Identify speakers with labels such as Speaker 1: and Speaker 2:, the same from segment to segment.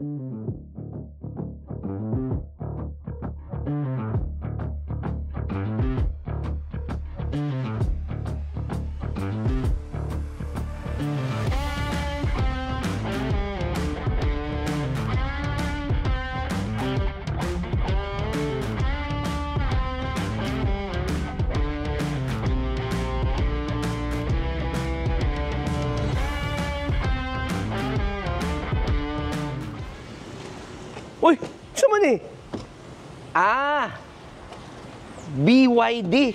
Speaker 1: Uy, sa man eh? Ah, BYD.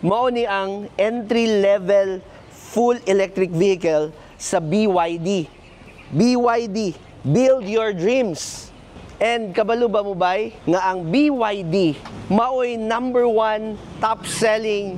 Speaker 1: Mao ni ang entry-level full electric vehicle sa BYD. BYD, build your dreams. And kabalo ba mo bay nga ang BYD maoy number one top-selling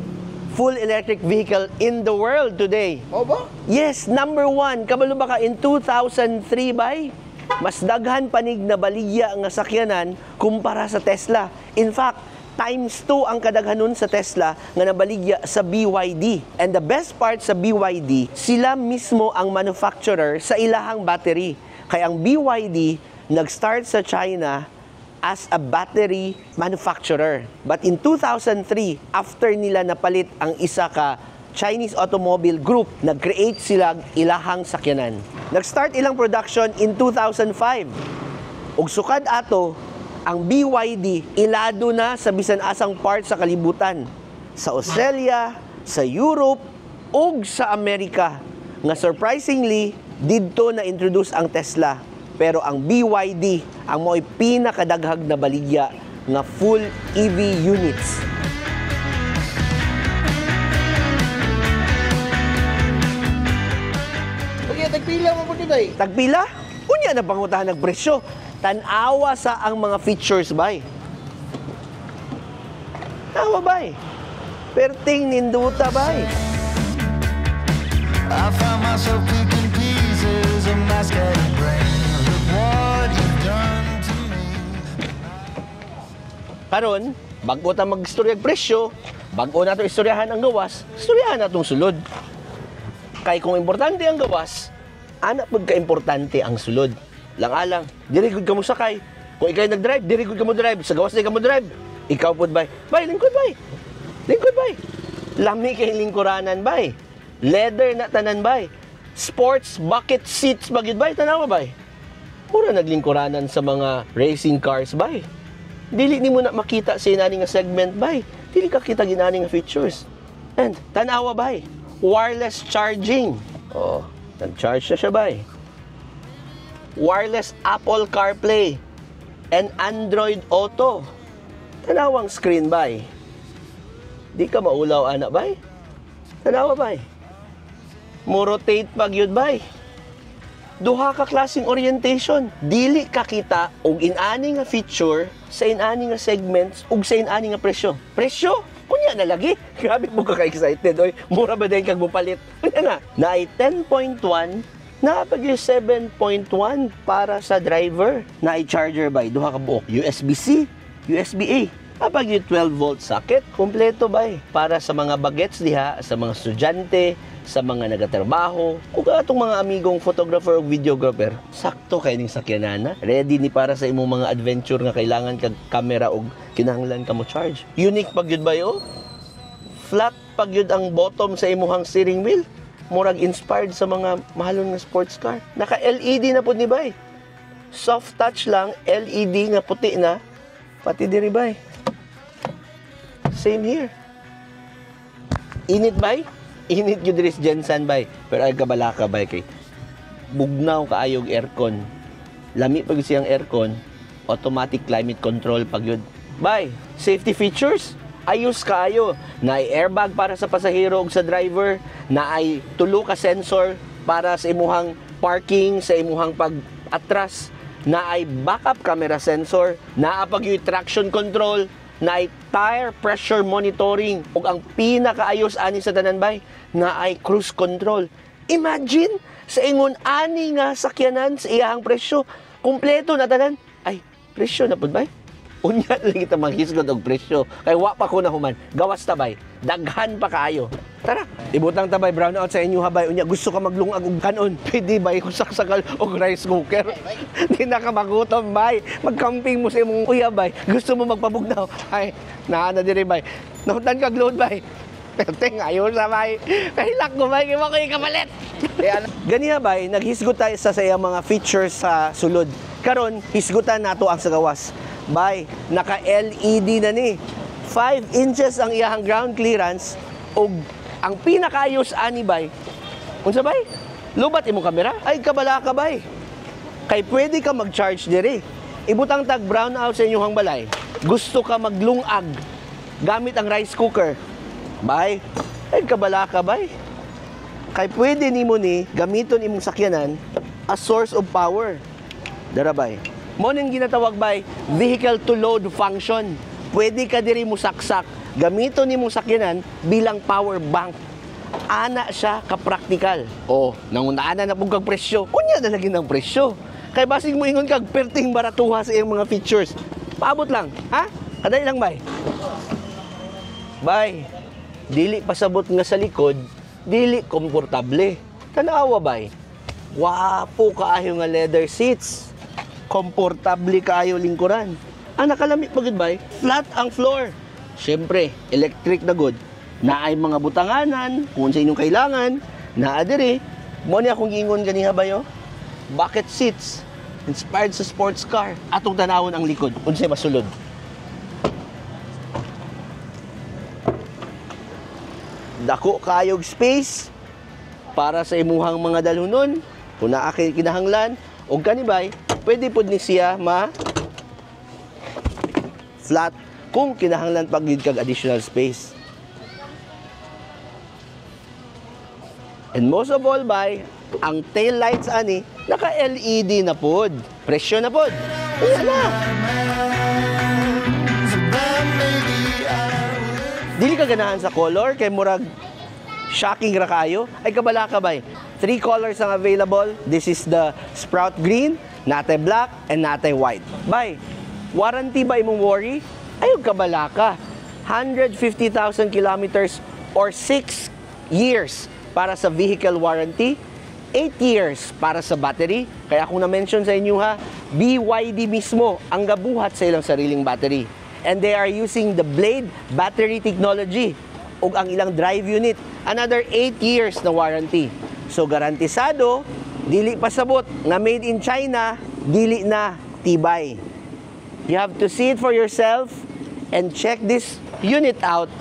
Speaker 1: full electric vehicle in the world today?
Speaker 2: Mao ba?
Speaker 1: Yes, number one. Kabalo ba ka in 2003 bay? Mas daghan panig na baligya nga sakyanan kumpara sa Tesla. In fact, times 2 ang kadaghanon sa Tesla nga nabaligya sa BYD. And the best part sa BYD, sila mismo ang manufacturer sa ilahang battery. Kaya ang BYD nag-start sa China as a battery manufacturer. But in 2003, after nila napalit ang isa ka Chinese automobile group, nag-create sila ilahang sakyanan. Nag-start ilang production in 2005. Ug sukad ato, ang BYD ilado na sa bisan asang part sa kalibutan. Sa Australia, sa Europe, ug sa Amerika. Nga surprisingly, didto na-introduce ang Tesla. Pero ang BYD ang mao'y pinakadaghag na baligya nga full EV units.
Speaker 2: Okay, tagpila mo po bay.
Speaker 1: Tagpila? Unya na pangutahan ng presyo. Tan-awa sa ang mga features bay. Tawa bay. Perting ninduta bay.
Speaker 3: I find myself picking pieces of my scattered brain. Look what you've done to me.
Speaker 1: Karon, bag-o ta mag-istoryag presyo, bag-o nato istoryahan ang gawas, istoryahan natong sulod. Kay kung importante ang gawas, ana pud ka-importante ang sulod. Lang-alang, diri gud ka mo sakay. Kung ikay nag-drive, diri gud ka mo drive. Sa gawas di ka mo drive. Ikaw pud bay. Bay, lingkod bay. Lingkod bay. Lami kay lingkuranan bay. Leather na tanan bay. Sports bucket seats ba gyud bay? Tanawa bay. Mura naglingkuranan sa mga racing cars bay. Dili nimo na makita sa inani nga segment bay. Dili ka kita ginani nga features. And tanawa bay. Wireless charging. Oh, nag-charge na siya bay. Wireless Apple CarPlay and Android Auto. Tanawang screen bay. Di ka maulaw ana bay. Tanawa bay. Mo rotate pag yun bay. Duha ka klaseng orientation. Dili ka kita og inani nga feature sa inani nga segments ug sa inani nga presyo. Presyo? Unya na lagi. Grabe mo ka ka-excited oy. Mura ba din kag mopalit? Unya na. Naay 10.1, naa pag yung 7.1 para sa driver. Naay charger bay, duha ka buok. USB-C, USB-A. Apag yung 12 volt socket, kompleto bay. Para sa mga bagets diha, sa mga estudyante, sa mga nagatrabaho, ug atong mga amigong photographer o videographer, sakto kay ning sakyanana. Ready ni para sa imong mga adventure nga kailangan kag camera ug kinahanglan ka mo charge. Unique pag yun bay oh. Flat pag yun ang bottom sa imuhang steering wheel. Murag inspired sa mga mahalon nga sports car. Naka LED na pud ni bay. Soft touch lang, LED nga puti na. Pati diri bay. Same here. Init bay? Init gyud diri sa GenSan bay. Pero ay kabalaka bay kay bugnaw kaayog aircon. Lami pag siyang aircon, automatic climate control pag yun. Bay, safety features, ayos kaayo. Naay airbag para sa pasahero ug sa driver, naay tulo ka sensor para sa imuhang parking, sa imuhang pag-atras, naay backup camera sensor, naa pag yung traction control, naay tire pressure monitoring, ug ang pinakaayos ani sa tanan bay, naay cruise control. Imagine sa ingon ani nga sakyanan sa iyahang presyo, kumpleto na tanan. Ay, presyo na pud bay. Unya lang kita maghisgot og presyo kay wa pa ko na human. Gawas ta bay, daghan pa kaayo. Tara. Ibutang ta bay, brown out sa inyo ha bay. Unya gusto ka maglungag og kanon. Pwede bay kung saksakal og rice cooker. Di na ka magutom bay. Magcamping mo sa imong kuya bay. Gusto mo magpabugnaw. Ay, naa na diri bay. Nahutan kag load bay. Perteng ayon sa bay. Kahilak ko bay, kay mo ko kapalit.
Speaker 2: Eh, ano?
Speaker 1: Ganiha bay, naghisgot tayo sa iyang mga features sa sulod. Karon, hisgutan nato ang sa gawas. Bay, naka LED na ni. 5 inches ang iyahang ground clearance ug ang pinakaayos ani bay. Unsa bay? Lubat imong kamera? Ay, kabala ka bay. Kay pwede ka mag-charge diri. Ibutang tag brown out sa inyong balay. Gusto ka maglungag gamit ang rice cooker. Bay, ay kabala ka bay. Kay pwede nimo ni gamiton imong sakyanan as source of power. Dara bay. Mo ning ginatawag bay vehicle to load function. Pwede ka diri mo saksak gamiton nimong sakyanan bilang power bank. Ana siya ka-practical. O, nangunaan na pud kag presyo. Unya na lagi ng presyo. Kay basig mo ingon kag perting baratuha sa iyang mga features. Paabot lang, ha? Kadali lang bay. Bay, dili pasabot nga sa likod, dili komportable. Tanawa bay. Wapo kaayo nga leather seats. Komportable kaayo lingkuran. Ang nakalami pa gud bay, flat ang floor. Siyempre, electric na good. Naay mga butanganan kung sa inyong kailangan, naa diri. Mo ni akong giingon ganiha bayo. Bucket seats, inspired sa sports car. Atong tanawon ang likod, unsay masulod. Dako kayog space para sa imuhang mga dalhunon kung naa kay kinahanglan og kanibay, pwede pud ni siya ma flat kung kinahanglan pag gyud kag additional space. And most of all bay, ang tail lights ani naka LED na pod. Presyo na pod. Wala na. Dili ka ganahan sa color kay murag shocking ra kayo. Ay kabala ka bay. Three colors ang available. This is the sprout green, nate black, and nate white. Bay, warranty ba imong worry? Ayaw kabala ka. 150,000 kilometers or 6 years para sa vehicle warranty, 8 years para sa battery. Kaya kung na-mention sa inyo ha, BYD mismo ang gabuhat sa ilang sariling battery. And they are using the Blade battery technology ug ang ilang drive unit, another 8 years na warranty. So garantisado, dili pasabot nga made in China, dili na tibay. You have to see it for yourself and check this unit out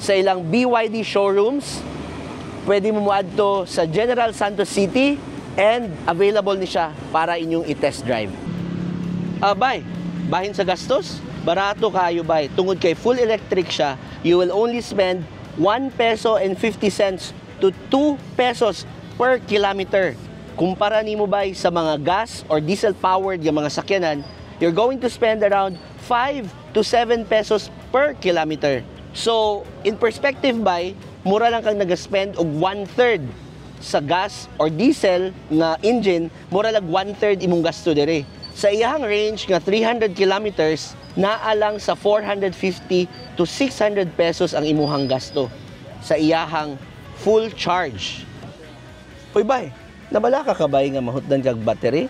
Speaker 1: sa ilang BYD showrooms. Pwede mo moadto sa General Santos City and available ni siya para inyong i-test drive. Bay, bahin sa gastos, barato kayo bay. Tungod kay full electric siya, you will only spend 1 peso and 50 cents to 2 pesos per kilometer. Kumpara nimo bay sa mga gas or diesel powered nga mga sakyanan, you're going to spend around 5 to 7 pesos per kilometer. So, in perspective bay, mura lang kang nag-spend og 1/3 sa gas or diesel nga engine, mura lang 1/3 imong gasto dere. Sa iyang range nga 300 kilometers, naa lang sa 450 to 600 pesos ang imuhang gasto sa iyahang full charge. Uy bay, nabalaka ka bay nga mahutdan kag battery?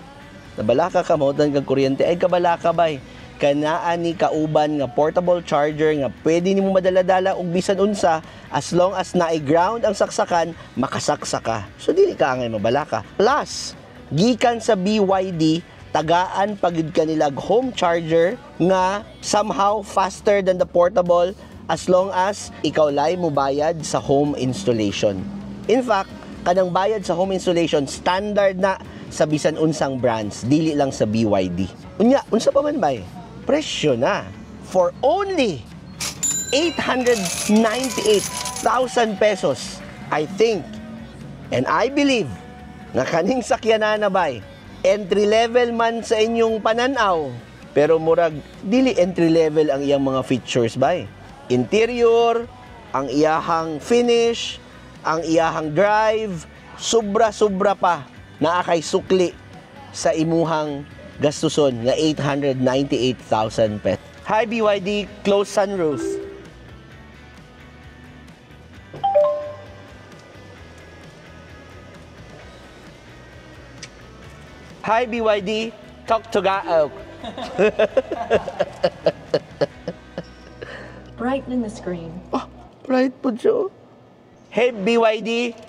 Speaker 1: Nabalaka ka mahutdan kag kuryente? Ay kabalaka bay. Kanaa ni kauban nga portable charger nga pwede nimo madala-dala og bisan unsa, as long as naay ground ang saksakan, makasaksa ka. So dili ka angay mabalaka. Plus, gikan sa BYD, tagaan pagid kanila home charger nga somehow faster than the portable as long as ikaw lay mo bayad sa home installation. In fact, kanang bayad sa home installation standard na sa bisan unsang brands, dili lang sa BYD. Unya, unsa pa man bay? Presyo na for only 898,000 pesos. I think and I believe nga kaning sakyanan na bay, entry level man sa inyong pananaw, pero murag dili entry level ang iyang mga features bay. Interior, ang iyahang finish, ang iyahang drive, sobra-sobra pa naa kay sukli sa imuhang gastuson nga 898,000 pesos. Hi BYD, close sunroof. Hi BYD, talk to Gaok.
Speaker 4: Brightening the screen.
Speaker 1: Oh, bright po siya. Oh. Hey BYD,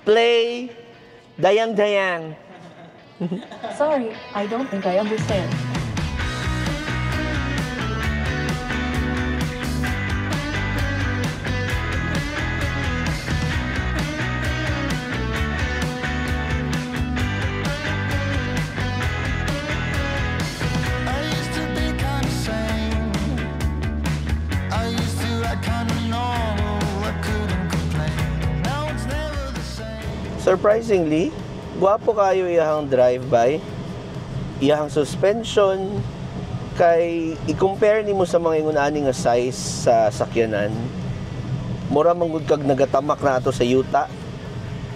Speaker 1: play Dayang Dayang.
Speaker 4: Sorry, I don't think I understand.
Speaker 3: I used to be kinda sane. I used to act kinda normal. I couldn't complain. Now it's never the same.
Speaker 1: Surprisingly, gwapo kayo iyahang drive-by, iyahang suspension, kay i-compare nimo sa mga ingon ani nga size sa sakyanan, mura man gud kag nagatamak na ato sa yuta.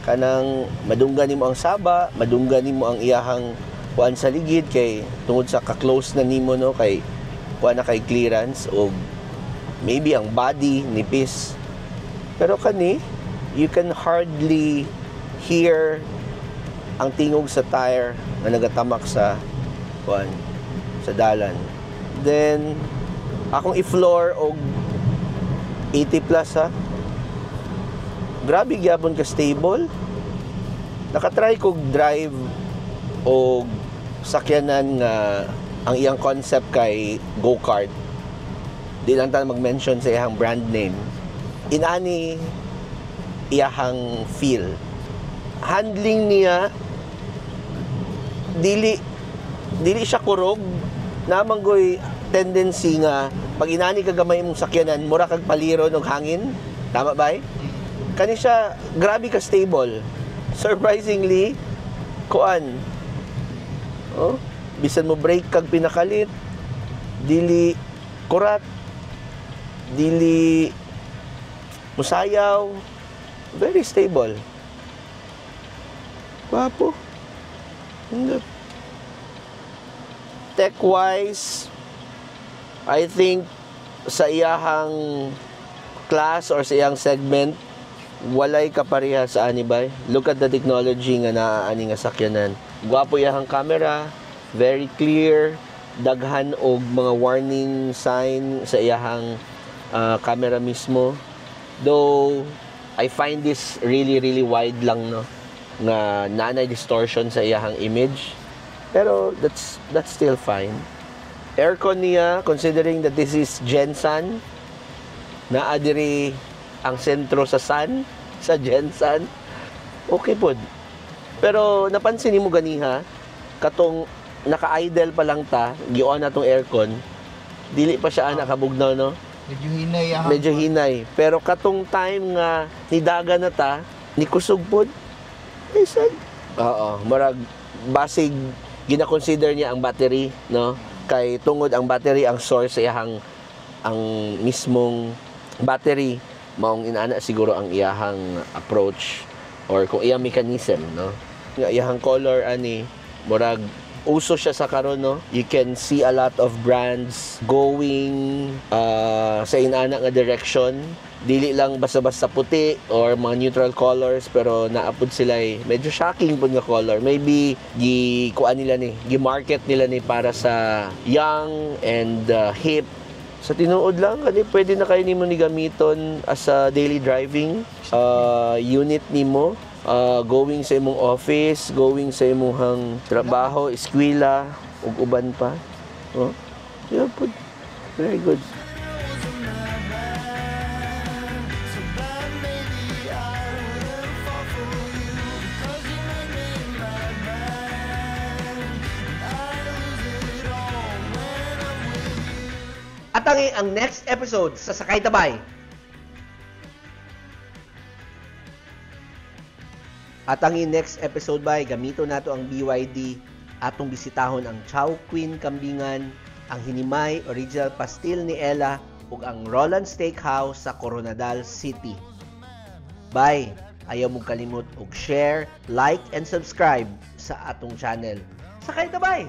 Speaker 1: Kanang madunggan nimo ang saba, madunggan nimo ang iyahang kuan sa ligid kay tungod sa ka-close na nimo, no, kay kuan na kay clearance og maybe ang body nipis. Pero kani, you can hardly hear ang tingog sa tire na nagatamak sa kuan sa dalan. Then akong i-floor og 80 plus ha. Grabe gyapon ka stable. Nakatry kog drive og sakyanan nga ang iyang concept kay go-kart. Di lang ta mag-mention sa iyang brand name. Inani iyahang feel. Handling niya dili dili siya kurog. Namanggoy tendency nga pag inani ka gamay imong sakyanan, mura kag paliro og hangin. Tama ba? Eh? Kani siya grabe ka stable. Surprisingly, kuan. Oh, bisan mo brake kag pinakalit, dili kurat, dili musayaw, very stable. Gwapo. Hindi. Tech-wise, I think sa iyahang class or sa iyang segment, walay kapareha sa ani bay. Look at the technology nga naa ani nga sakyanan. Gwapo iyahang camera, very clear, daghan og mga warning sign sa iyahang camera mismo. Though I find this really really wide lang, no, nga naanay distortion sa iyahang image. Pero that's still fine. Aircon niya, considering that this is Gensan, naa diri ang sentro sa sun, sa Gensan, okay pod. Pero napansin nimo ganiha, katong naka-idle pa lang ta, gi-on na tong aircon, dili pa siya ana kabugnaw, no?
Speaker 2: Medyo hinay ah.
Speaker 1: Medyo hinay. Pero katong time nga nidaga na ta, ni kusog pod. Eh, sad. Oo, marag basig gina-consider niya ang battery, no? Kay tungod ang battery ang source sa iyahang ang mismong battery, maong inana siguro ang iyahang approach or kung iyang mechanism, no? Nga iyahang color ani, murag uso siya sa karon, no? You can see a lot of brands going sa inana nga direction. Dili lang basta-basta puti or mga neutral colors, pero naapod sila eh, medyo shocking pud nga color. Maybe gi kuan nila ni, gi-market nila ni para sa young and hip. Sa tinuod lang kani pwede na kayo nimo ni gamiton as a daily driving unit nimo. Going sa imong office, going sa imong trabaho, eskwela, ug uban pa. Oh. Yeah, pud. Very good.
Speaker 3: So bad, maybe I wouldn't fall for you, 'cause you make me madman. And I lose it all when I'm with you.
Speaker 1: Atangi ang next episode sa Sakay Tabay. At ang next episode bay, gamito nato ang BYD, atong bisitahon ang Chow Queen Kambingan, ang Hinimay Original Pastil ni Ella ug ang Roland Steakhouse sa Koronadal City. Bye! Ayaw mong kalimot og share, like, and subscribe sa atong channel. Sakay Tabay!